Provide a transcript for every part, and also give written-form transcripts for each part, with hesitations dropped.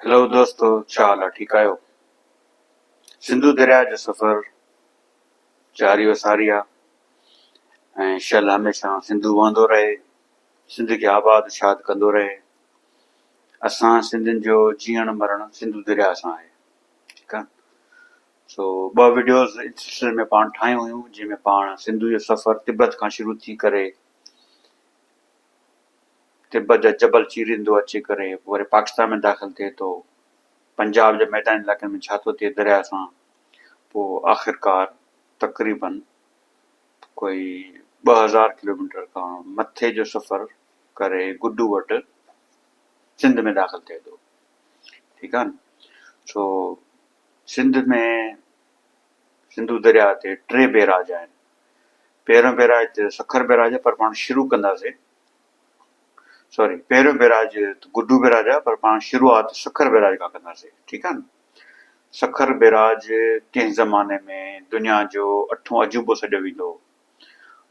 Hello دوستو ڇا حال آ ٺيڪ آهيو سنڌو درياء جو سفر جاري و ساري آ ۽ شل هميشه سنڌو وهندو رهي سنڌ کي آباد شاد ڪندو رهي اسان سنڌين جو جيئڻ مرڻ سنڌو درياء سان آهي ٺيڪ آ سو ٻه وڊيوز ان سلسلي ۾ پاڻ ٺاهيون هيون جنهن ۾ پاڻ سنڌو جو سفر تبت کان شروع ٿي ڪري تبت جا جبل چيريندو اچي ڪري وري پاڪستان ۾ داخل ٿئي ٿو. پنجاب جي ميداني علائقن ۾ ڇا ٿو ٿئي درياء سان پوء آخرڪار تقريبن ڪوئي 2000 ڪلوميٽر کان مٿي جو سفر ڪري گڊو وٽ سنڌ ۾ داخل ٿئي ٿو. ٺيڪ آ نه سو سنڌ ۾ سنڌو درياء تي ٽي بيراج آهن. پهريون بيراج ته سکر بيراج آهي پر پاڻ شروع ڪنداسين سوري پهريون بيراج گڊو بيراج آهي پر پاڻ شروعات سکر بيراج کان ڪنداسين ٺيڪ آهي نه سکر بيراج ڪنهن زماني ۾ دنيا جو اٺون عجوبو سڏيو ويندو هو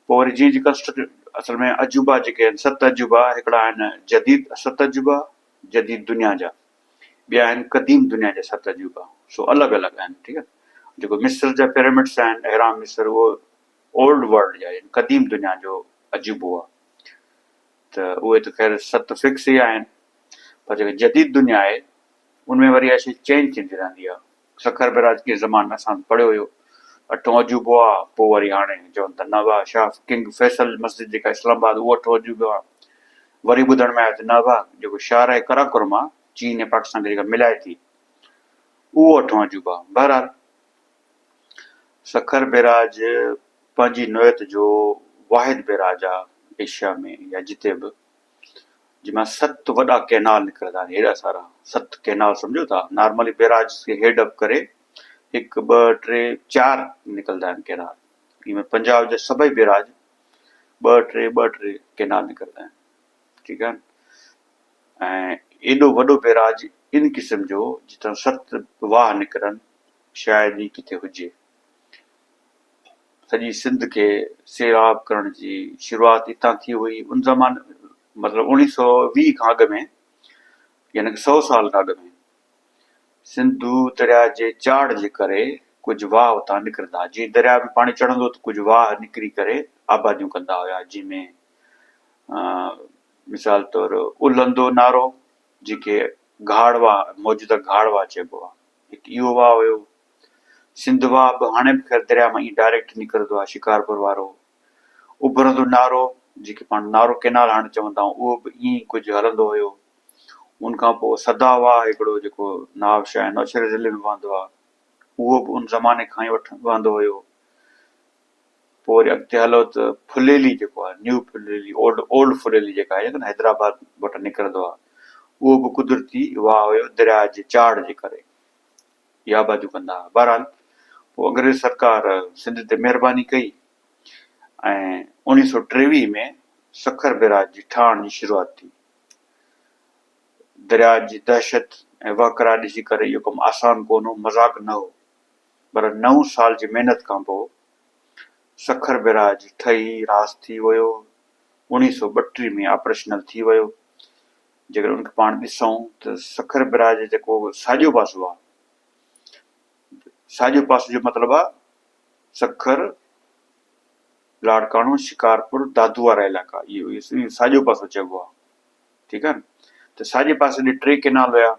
پوء وري جيئن جيئن ڪنسٽرڪشن اصل ۾ عجوبا جيڪي آهن ست عجوبا هڪڙا آهن جديد ست عجوبا جديد دنيا جا ٻيا آهن قديم دنيا جا ست عجوبا سو الڳ الڳ آهن ٺيڪ آهي جيڪو مصر جا پيرامڊس آهن اهرام مصر اهو اولڊ ورلڊ جا يعني قديم دنيا جو عجوبو آهي ته اهي ته خير ست فڪس ئي آهن پر جيڪا جديد دنيا آهي ان ۾ وري اها شيء چينج ٿيندي رهندي آهي. سکر بئراج ڪنهن زماني ۾ اسان پڙهيو هيو اٺون عجوبو آهي پوء وري هاڻي چون ته نه ڀاء شاهه ڪنگ فيصل مسجد جيڪا اسلام آباد اهو اٺون عجوبو آهي وري ٻڌڻ ۾ آيو ته نه ڀاء جيڪو شاهراهه قراقرم آهي چين ۽ پاڪستان کي جيڪا ملائي ٿي اهو اٺون عجوبو آهي بهرحال سکر بئراج پنهنجي نوعيت جو واحد بئراج آ ايشيا ۾ يا جتي به جنهن مان ست وڏا ڪئنال نڪرندا آهن هيڏا سارا ست ڪئنال سمجهو ٿا نارملي بئراج کي هيڊ اپ ڪري هڪ ٻه ٽي چار نڪلدا آهن ڪئنال ان ۾ پنجاب جا سڀئي بئراج ٻه ٽي ٻه ٽي ڪئنال نڪرندا آهن ٺيڪ آهي ۽ ايڏو وڏو بئراج ان قسم جو جتان ست واهه نڪرن شايد ئي ڪٿي هجي. سڄي سنڌ کي سيراب ڪرڻ جي شروعات اتان ٿي هئي. ان زماني مطلب 1920 کان اڳ ۾ يعني ڪه سئو سال کان اڳ ۾ سنڌو درياء جي چاڙهه جي ڪري ڪجهه واهه اتان نڪرندا هئا. جيئن درياء ۾ پاڻي چڙهندو ته ڪجهه واهه نڪري ڪري آباديون ڪندا هيا جنهن ۾ مثال طور الهندو نارو جنهن کي گهاڙ واهه موجوده گهاڙ واهه چئبو آهي. هڪ اهو واهه هيو. سنڌ واهه به هاڻي به خير درياء مان ائين ڊائريڪٽ نڪرندو آهي شڪارپور وارو. اڀرندو نارو جنهن کي پاڻ نارو ڪئنال هاڻي چوندا آهيون اهو به ائين ئي ڪجهه هلندو هيو. ان کان پوء سدا واهه هڪڙو جيڪو نوابشاهه ۽ نوشهري ضلعي ۾ وهندو آهي اهو به ان زماني کان ئي وهندو هيو. پوء وري اڳتي هلو ته ڦليلي جيڪو آهي نيو ڦليلي اولڊ اولڊ ڦليلي جيڪا آهي جيڪا حيدرآباد وٽ نڪرندو آهي اهو به قدرتي واهه هيو درياء جي چاڙهه جي ڪري اهي آباديون ڪندا هئا بهرحال پوء انگريز سرڪار سنڌ تي مهرباني ڪئي ۽ 1923 ۾ سکر بئراج جي ٺاهڻ جي شروعات ٿي درياء جي دهشت ۽ وهڪرا ڏسي ڪري اهو ڪم آسان ڪونه هو مذاق نه هو پر نو سال جي محنت کان پوء سکر بئراج ٺهي راس ٿي ويو، 1932 ۾ آپريشنل ٿي ويو. جيڪڏهن ان کي پاڻ ڏسون ته سکر بئراج جو جيڪو ساڄو پاسو آهي، ساڄو پاسو جو مطلب آهي سکر، لاڙڪاڻو، شڪارپور، دادو وارا علائقا، اهو ساڄو پاسو چئبو آهي، ٺيڪ آهي نه ته ساڄي پاسي ڏي ٽي ڪئنال هيا،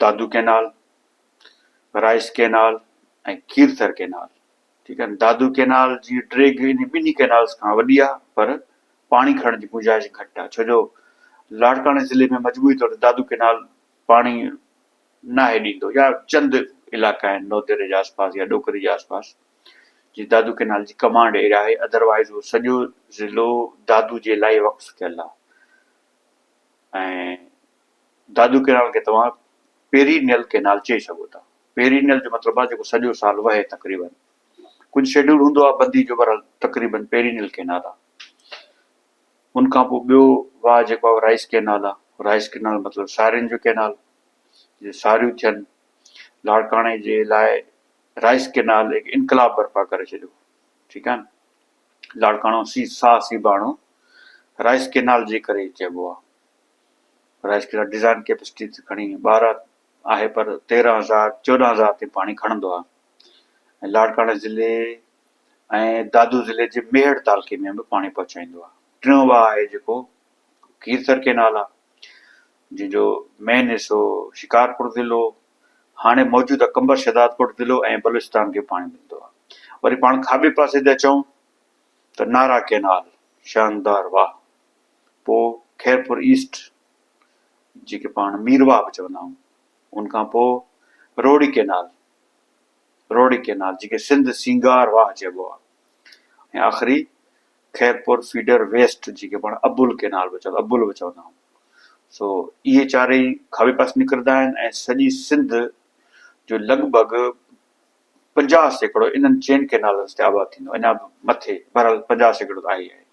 Dadu canal, rice canal ۽ Kirthar canal ٺيڪ آهي دادو ڪئنال جي ڊيگهه انهي ٻنهي ڪئنالز کان وڏي آهي پر پاڻي کڻڻ جي گنجائش گهٽ آهي ڇو جو لاڙڪاڻي ضلعي ۾ مجموعي طور تي دادو ڪئنال پاڻي ناهي ڏيندو يا چند علائقا آهن نوديري جي آس پاس يا ڏوڪري جي آس پاس جي دادو ڪئنال جي ڪمانڊ ايريا آهي ادروائز اهو سڄو ضلعو دادو جي لاء وقف ٿيل آهي ۽ دادو ڪئنال کي توهان پيرينيل ڪئنال چئي سگهو ٿا. پيرينيل جو مطلب آهي جيڪو سڄو سال وهي تقريبن. ڪجهه شيڊول هوندو آهي بندي جو بهرحال تقريبن پيرينيل ڪئنال آهي. ان کان پوء ٻيو واهه جيڪو آهي رائيس ڪئنال آهي. رائيس ڪئنال مطلب سارين جو ڪئنال جي ساريون ٿين. لاڙڪاڻي جي لاء رائيس ڪئنال هڪ انقلاب برپا ڪري ڇڏيو. ٺيڪ آهي نه. لاڙڪاڻو سي ساهه سيباڻو رائيس ڪئنال جي ڪري چئبو آهي. رائيس ڪينال ڊزائن ڪيپسٽي ته کڻي 12 آهي پر 13 هزار 14 هزار تائين پاڻي کڻندو آهي ۽ لاڙڪاڻي ضلعي ۽ دادو ضلعي جي ميهڙ تعلقي ۾ به پاڻي پهچائيندو آهي. ٽيون واهه آهي جيڪو کيرٿر ڪينال آهي جنهن جو مين حصو شڪارپور ضلعو هاڻي موجوده قمبر شهدادڪوٽ ضلعو ۽ بلوچستان کي پاڻي ملندو آهي. وري پاڻ کاٻي پاسي تي اچون ته نارا ڪينال شاندار واهه پوء خيرپور ايسٽ جيڪي پاڻ ميرواهه به چوندا آهيون ان کان پوء روهڙي ڪينال روهڙي ڪينال جيڪي سنڌ سينگار واهه چئبو آهي ۽ آخري خيرپور فيڊر ويسٽ جيڪي پاڻ ابول ڪينال به چوندا ابول به چوندا آهيون سو اهي چارئي کاٻي پاسي نڪرندا آهن ۽ سڄي سنڌ جو لڳ ڀڳ 50% انهن چئن ڪينالن تي آباد ٿيندو اڃا به مٿي بهرحال 50% ته آهي ئي آهي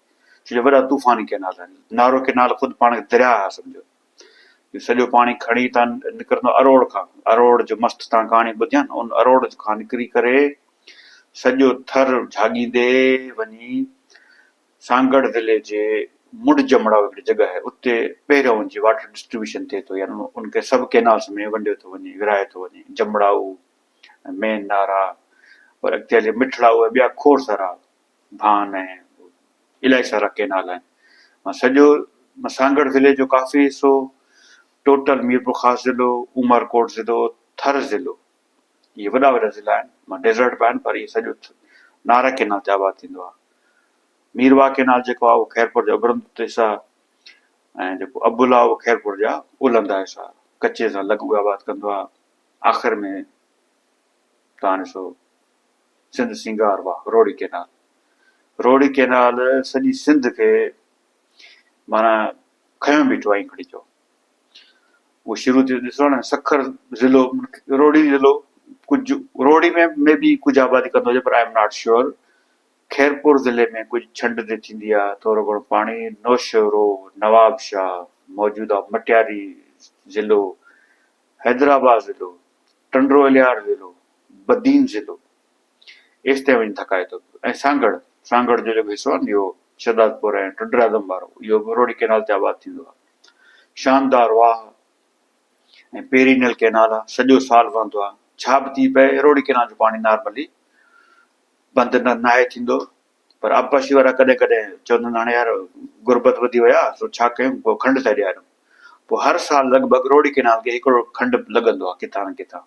ڇو جو وڏا طوفاني ڪينال آهن نارو ڪينال خود پاڻ کي درياهه آهي سمجهو جو سڄو پاڻي کڻي تان نڪرندو اروڙ کان اروڙ جو مست تان ڪهاڻي ٻڌي آهي نه ان اروڙ کان نڪري ڪري سڄو ٿر جهاڳيندي وڃي سانگهڙ ضلعي جي مڙ جمڙائو هڪڙي جڳهه آهي اتي پهريون ان جي واٽر ڊسٽريبيوشن ٿئي ٿو يعني ان کي سڀ ڪينالس ۾ ونڊيو ٿو وڃي ورهايو ٿو وڃي جمڙائو ۽ مين نارا پر اڳتي هلي مٺڙائو ۽ ٻيا کوڙ سارا ڀان ۽ الائي سارا ڪينال آهن مان سڄو سانگهڙ ضلعي جو ڪافي حصو ٽوٽل ميرپورخاص ضلعو عمرڪوٽ ضلعو ٿر ضلعو اهي وڏا وڏا ضلعا آهن مان ڊيزرٽ به آهن پر اهي سڄو نارا ڪينال تي آباد ٿيندو آهي ميرواهه ڪينال جيڪو آهي اهو خيرپور جو اڀرندو حصو آهي ۽ جيڪو ابل آهي اهو خيرپور جا الهندا حصا ڪچي سان لڳ اهي آباد ڪندو آهي آخر ۾ توهان ڏسو سنڌ سينگار واهه روهڙي ڪينال روهڙي ڪينال سڄي سنڌ کي معنيٰ کنيو بيٺو آهي ائين کڻي چئو اهو شروع ٿيو ڏسو نه سکر ضلعو روهڙي ضلعو ڪجهه روهڙي ۾ مي بي ڪجهه آبادي ڪندو هجي پر I am not sure Khairpur ضلعي ۾ ڪجهه ڇنڊ تي ٿيندي آهي ٿورو گهڻو پاڻي نوشهرو نواب شاهه موجوده مٽياري ضلعو حيدرآباد ضلعو ٽنڊو الهيار ضلعو بدين ضلعو ايستائين وڃي ٿڪائي ٿو پيو ۽ سانگهڙ سانگهڙ جو جيڪو حصو آهي نه اهو شهدادپور ۽ ٽنڊي آدم وارو اهو به روهڙي ڪينال تي آباد ٿيندو آهي. شاندار واهه ۽ پيرينل ڪينال آهي سڄو سال وهندو آهي ڇا به ٿي پئي روهڙي ڪينال جو پاڻي نارملي بند نه ناهي ٿيندو پر آبپاشي وارا ڪڏهن ڪڏهن چوندا آهن هاڻي يار غربت وڌي وئي آهي سو ڇا ڪيون پوء کنڊ ٿا ڏياريون پوء هر سال لڳ ڀڳ روهڙي ڪينال کي هڪڙو کنڊ لڳندو آهي ڪٿان نه ڪٿان.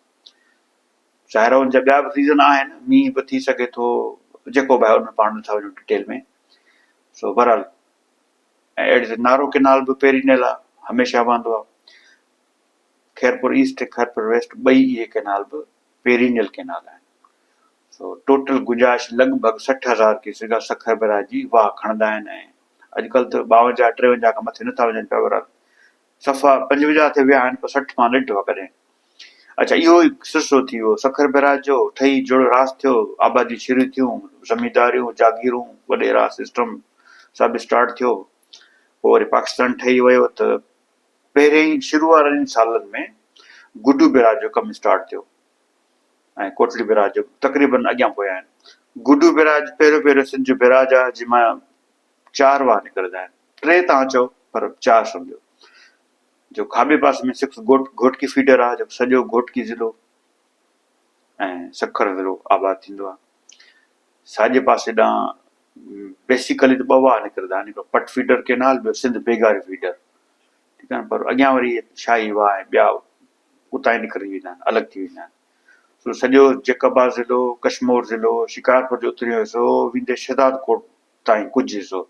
ظاهر آهي ان جا ٻيا به ريزن آهن مينهن به ٿي سگهي ٿو جيڪو به آهي ان ۾ پاڻ نٿا وڃون ڊيٽيل ۾ سو بهرحال ۽ اهڙي طرح نارو ڪينال به پيرينيل آهي هميشه وهندو آهي خيرپور ايسٽ ۽ خيرپور ويسٽ ٻئي اهي ڪينال به پيرينيل ڪينال آهن سو ٽوٽل گنجائش لڳ ڀڳ 60 هزار ڪيوسڪ آهي سکر بئراج جي واهه کڻندا آهن ۽ اڄڪلهه ته 52 53 کان مٿي نٿا وڃن پيا بهرحال صفا 55 تي ويا آهن پر 60 مان نه ڏٺو آهي ڪڏهن. اڇا اهو ئي سلسلو ٿي ويو سکر بئراج جو ٺهي جڙ راس ٿيو آباديون شروع ٿيون زمينداريون جاگيرون وڏيرا سسٽم سڀ اسٽارٽ ٿيو پوء وري پاڪستان ٺهي ويو ته پهرين شروع وارن سالن ۾ گڊو بئراج جو ڪم اسٽارٽ ٿيو ۽ ڪوٽڙي بئراج جو تقريبن اڳيان پويان آهن گڊو بئراج پهريون پهريون سنڌ جو بئراج آهي جنهن مان چار واهه نڪرندا آهن ٽي توهان چئو پر چار سمجهو جو کاٻي پاسي ۾ سڪس گهوٽ گهوٽڪي فيڊر آهي جيڪو سڄو گهوٽڪي ضلعو ۽ سکر ضلعو آباد ٿيندو آهي ساڄي پاسي ڏانهن بيسيڪلي ته ٻه واهه نڪرندا آهن هڪڙو پٽ فيڊر ڪينال ٻيو سنڌ بيگاري فيڊر ٺيڪ آهي پر اڳيان وري شاهي واهه ۽ ٻيا اتان ئي نڪري ويندا آهن الڳ ٿي ويندا آهن سو سڄو جيڪب آباد ضلعو ڪشمور ضلعو شڪارپور جو اتريون حصو ويندي شهداد ڪوٽ تائين ڪجهه حصو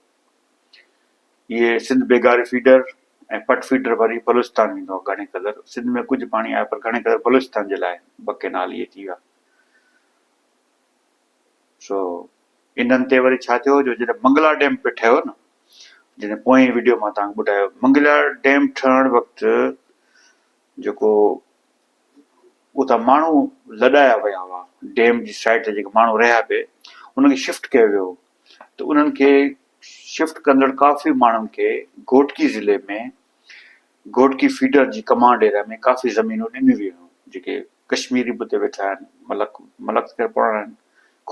اهي سنڌ بيگاري فيڊر ۽ پٽ فيڊر وري بلوچستان ويندو آهي گهڻي قدر سنڌ ۾ ڪجهه پاڻي آهي پر گهڻي قدر بلوچستان جي لاء ٻه ڪينال اهي ٿي ويا سو انهن تي وري ڇا ٿيو جو جڏهن منگلا ڊيم پي ٺهيو نه جڏهن پوئين ويڊيو مان توهان کي ٻڌايو منگلا ڊيم ٺهڻ وقت جيڪو اتان ماڻهو لڏايا ويا هئا ڊيم جي سائيڊ تي جيڪي ماڻهو رهيا پئي انهن کي شفٽ ڪيو ويو هو ته انهن کي شفٽ ڪندڙ ڪافي ماڻهن کي گهوٽڪي ضلعي ۾ گهوٽڪي فيڊر جي ڪمانڊ ايريا ۾ ڪافي زمينون ڏنيون ويون هيون جيڪي ڪشميري به اتي ويٺا آهن ملڪ ملڪ ته خير پراڻا آهن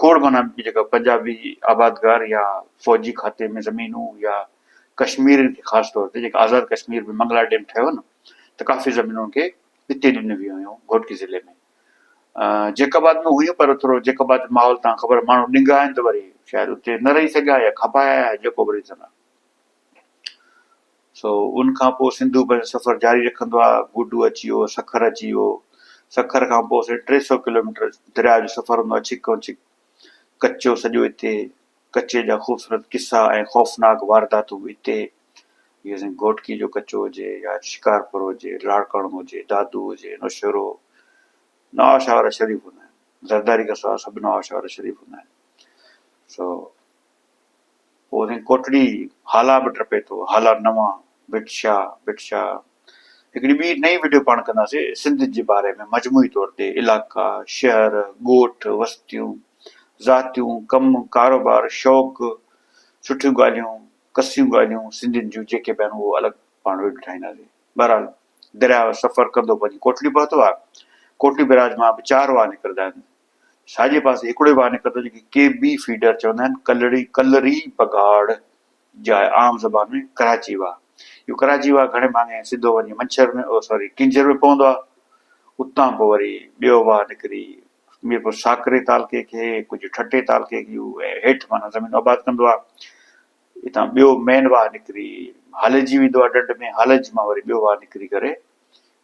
کوڙ معنيٰ جيڪا پنجابي آبادگار يا فوجي کاتي ۾ زمينون يا ڪشميرين کي خاص طور تي جيڪا آزاد ڪشمير ۾ منگلا ڊيم ٺهيو نه ته ڪافي زمينون ان کي اتي ڏنيون ويون هيون گهوٽڪي ضلعي ۾ جيڪب آباد ۾ هيون پر ٿورو جيڪب آباد جو ماحول تان خبر ماڻهو ڏنگا آهن ته وري شايد اتي نه رهي سگهيا يا کپايا يا جيڪو به ريزن آهي سو ان کان پوء سنڌو پنهنجو سفر جاري رکندو آهي گڊو اچي ويو سکر اچي ويو سکر کان پوء سائين 300 ڪلوميٽر درياء جو سفر هوندو آهي ڇڪ ڇڪ ڪچو سڄو اتي ڪچي جا خوبصورت قصا ۽ خوفناڪ وارداتون به اتي اهو سائين گهوٽڪي جو ڪچو هجي يا شڪارپور هجي لاڙڪاڻو هجي دادو هجي نوشهرو نواب شاهه وارا شريف هوندا آهن زرداري کان سواء سڀ نواب شاهه وارا شريف هوندا آهن سو پوء سائين ڪوٽڙي هالا به ٽپي ٿو، هالا نوان، ڀٽ شاهه، ڀٽ شاهه. هڪڙي ٻي نئين وڊيو پاڻ ڪنداسين سنڌ جي باري ۾ مجموعي طور تي علائقا، شهر، ڳوٺ، وستيون، ذاتيون، ڪم، ڪاروبار، شوق، سٺيون ڳالهيون، ڪسيون ڳالهيون سنڌين جون جيڪي به آهن اهو الڳ پاڻ وڊيو ٺاهينداسين. بهرحال درياء سفر ڪندو پنهنجي ڪوٽڙي پهتو آهي. ڪوٽڙي بئراج مان به چار واهه نڪرندا آهن. ساڄي پاسي هڪڙو ئي واهه نڪرندو جنهن کي ڪي بي فيڊر چوندا آهن، ڪلڙي، ڪلري بگهاڙ جاء عام زبان ۾ ڪراچي واهه. اهو ڪراچي واهه گهڻي ڀاڱي سڌو وڃي منڇر ۾ او سوري ڪينجهر ۾ پوندو آهي. اتان پوء وري ٻيو واهه نڪري ميرپور ساڪري تعلقي کي ڪجهه ٺٽي تعلقي کي اهو هيٺ معنيٰ زمين آباد ڪندو آهي. اتان ٻيو مين واهه نڪري هاليجي ويندو آهي ڍنڍ ۾ هاليجي مان وري ٻيو واهه نڪري ڪري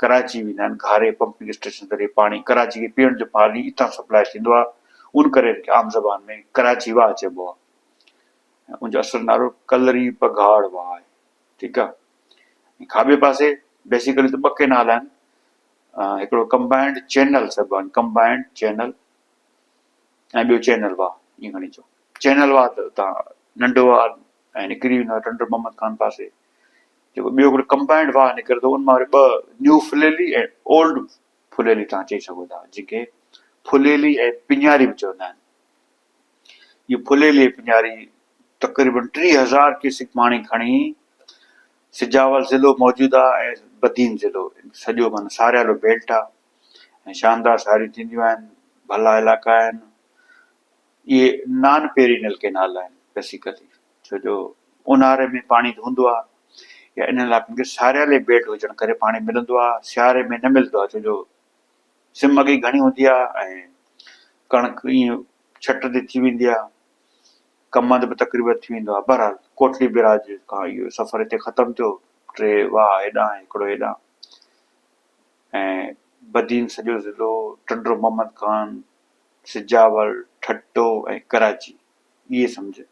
ڪراچي ويندا آهن گهاري پمپنگ اسٽيشن ذريعي پاڻي ڪراچي کي پيئڻ جو پاڻي اتان سپلاء ٿيندو آهي ان ڪري ان کي عام زبان ۾ ڪراچي واهه چئبو آهي ۽ ان جو اصل نالو ڪلري پگهاڙ واهه آهي ٺيڪ آهي کاٻي پاسي بيسيڪلي ته ٻه ڪينال آهن هڪڙو ڪمبائنڊ چينل سڏبو آهن ڪمبائنڊ چينل ۽ ٻيو چينل واهه ائين کڻي چئو چينل واهه ته اتان ننڍو واهه ۽ نڪري ويندو آهي ٽنڊو محمد خان پاسي جيڪو ٻيو هڪڙو ڪمبائنڊ واهه نڪري ٿو ان مان وري ٻه نيو ڦليلي ۽ اولڊ ڦليلي توهان چئي سگهو ٿا جنهن کي ڦليلي ۽ پڃاري به چوندا آهن اهو ڦليلي ۽ پڃاري تقريبن 3000 ڪيوسڪ پاڻي کڻي سجاول ضلعو موجود آهي ۽ بدين ضلعو سڄو معنيٰ ساريالو بيلٽ آهي ۽ شاندار ساريون ٿينديون آهن ڀلا علائقا آهن اهي نان پيرينل ڪينال آهن بيسيڪلي ڇو جو اونهاري ۾ پاڻي ته هوندو آهي يا انهن علائقن کي ساريالي بيلٽ هجڻ ڪري پاڻي ملندو آهي سياري ۾ نه ملندو آهي ڇو جو سم اڳي گهڻي هوندي آهي ۽ ڪڻڪ ائين ڇٽ تي ٿي ويندي آهي ڪمند به تقريبن ٿي ويندو آهي بهرحال ڪوٽلي بيراج کان اهو سفر هتي ختم ٿيو ٽي واهه هيڏانهن هڪڙو هيڏانهن ۽ بدين سڄو ضلعو ٽنڊو محمد خان سجاول، ٺٽو ۽ ڪراچي اهي سمجهه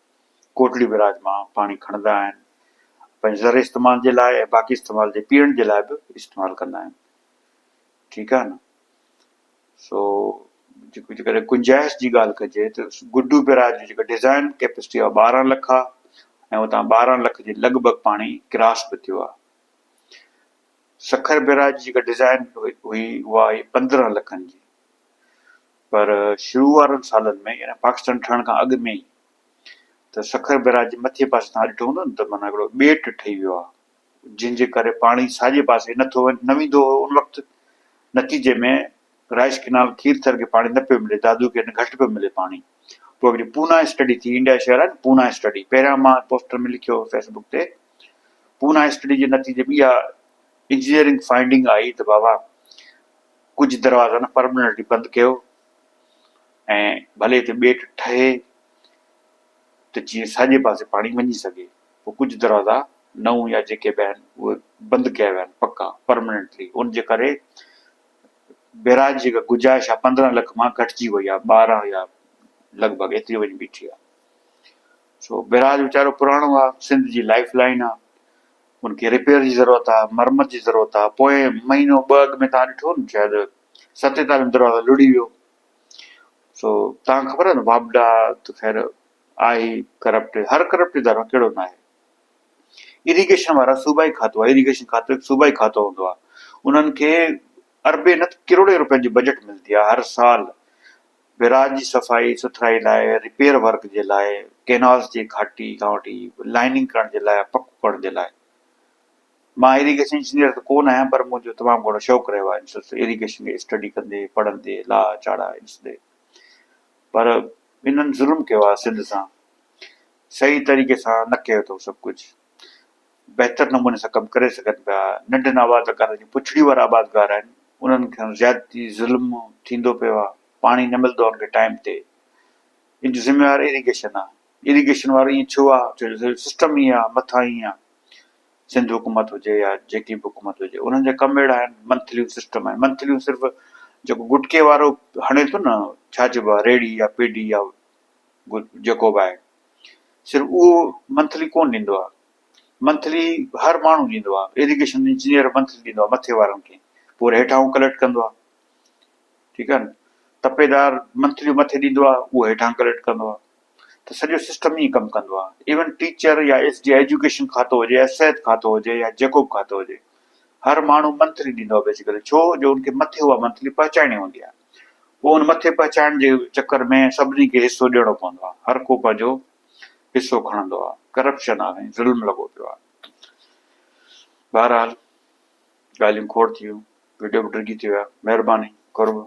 ڪوٽڙي بئراج مان پاڻي کڻندا آهن پنهنجي زرعي استعمال جي لاء ۽ باقي استعمال جي پيئڻ جي لاء به استعمال ڪندا آهن ٺيڪ آهي نه سو جيڪڏهن گنجائش جي ڳالهه ڪجي ته گڊو بئراج جي جيڪا ڊزائن ڪيپسٽي آهي 12 لک آهي ۽ اتان 12 لک جي لڳ ڀڳ پاڻي ڪراس به ٿيو آهي سکر بئراج جي جيڪا ڊزائن هئي اها هئي 15 لکن جي پر شروع وارن سالن ۾ يعني پاڪستان ٺهڻ کان اڳ ۾ ئي ته سکر بئراج جي مٿئين پاسي توهان ڏٺو هوندو نه ته معنيٰ هڪڙو ٻيٽ ٺهي ويو آهي جنهن جي ڪري پاڻي ساڄي پاسي نه ٿو نه ويندو هو ان وقت نتيجي ۾ رائيس ڪينال کيرٿر کي پاڻي نه پيو ملي دادو کي گهٽ پيو ملي پاڻي پوء هڪڙي پونا اسٽڊي ٿي انڊيا شهر آهي نه پونا اسٽڊي پهريان مان پوسٽر ۾ لکيو هو فيسبوڪ تي پونا اسٽڊي جي نتيجي ۾ اها انجنيئرنگ فائنڊنگ آئي ته بابا ڪجهه دروازا نه پرمننٽلي بند ڪيو ۽ ڀلي هتي ٻيٽ ٺهي ته جيئن ساڄي پاسي پاڻي وڃي سگهي پوء ڪجهه دروازا نئون يا جيڪي به آهن اهي بند ڪيا ويا آهن پڪا پرمننٽلي ان جي ڪري بيراج جي جيڪا گنجائش آهي 15 لک مان گهٽجي وئي آهي 12 يا لڳ ڀڳ ايتري وڃي بيٺي آهي سو بيراج ويچارو پراڻو آهي سنڌ جي لائف لائن آهي ان کي رپيئر جي ضرورت آ، مرمت جي ضرورت آ، پوئين مهينو ٻه اڳ ۾ توهان ڏٺو نه شايد 47 دروازا لڙهي ويو سو توهان کي خبر آ نه واپڊا ته خير آهي ئي ڪرپٽ هر ڪرپٽ ادارو ڪهڙو نه آهي اريگيشن وارا صوبائي کاتو آهي اريگيشن کاتو هڪ صوبائي کاتو هوندو آهي انهن کي اربين نه ته ڪروڙين روپين جي بجيٽ ملندي آهي هر سال بيراج جي صفائي سٿرائي لاء، رپيئر ورڪ جي لاء، ڪينالز جي گهاٽي کان وٺي لائننگ ڪرڻ جي لاء، پڪو ڪرڻ جي لاء. مان ايريگيشن انجنيئر ته ڪو نه آهيان پر منهنجو تمام گهڻو شوق رهيو آهي ان سلسلي ايريگيشن کي اسٽڊي ڪندي، پڙهندي، لاها چاڙها ڏسندي. پر انهن ظلم ڪيو آهي سنڌ سان. صحيح طريقي سان نه ڪيو اٿئون سڀ ڪجهه. بهتر نموني سان ڪم ڪري سگهن پيا. ننڍن آبادگارن جي پڇڙي وارا آبادگار آهن انهن کان زيادتي ظلم ٿيندو پيو آهي پاڻي نه ملندو آهي انهن کي ٽائيم تي ان جو ذميوار ايريگيشن آهي ايريگيشن وارو ائين ڇو آهي ڇو جو سڄو سسٽم ائين آهي مٿان ائين آهي سنڌ حڪومت هجي يا جيڪي به حڪومت هجي انهن جا ڪم اهڙا آهن منٿليون سسٽم آهن منٿليون صرف جيڪو گٽڪي وارو هڻي ٿو نه ڇا چئبو آهي ريڙهي يا پيڊي يا جيڪو به آهي صرف اهو منٿلي ڪونه ڏيندو آهي منٿلي هر ماڻهو ڏيندو آهي ايريگيشن انجنيئر منٿلي ڏيندو آهي مٿي وارن کي پوء وري هيٺان ڪليڪٽ ڪندو آهي ٺيڪ آهي نه تپيدار منٿلي مٿي ڏيندو آهي اهو هيٺان ڪليڪٽ ڪندو آهي ته سڄو سسٽم ائين ڪم ڪندو آهي ايون ٽيچر يا ايس ڊي ايجوڪيشن کاتو هجي يا صحت کاتو هجي يا جيڪو به کاتو هجي هر ماڻهو منٿلي ڏيندو آهي بيسيڪلي ڇو جو ان کي مٿي اها منٿلي پهچائڻي هوندي آهي پوء ان مٿي پهچائڻ جي چڪر ۾ سڀني کي حصو ڏيڻو پوندو آهي هر ڪو پنهنجو حصو کڻندو آهي ڪرپشن آهي ۽ ظلم لڳو پيو آهي بهرحال ڳالهيون کوڙ ٿي ويون وڊيو به ڊگهي ٿي ويا مهرباني قرب.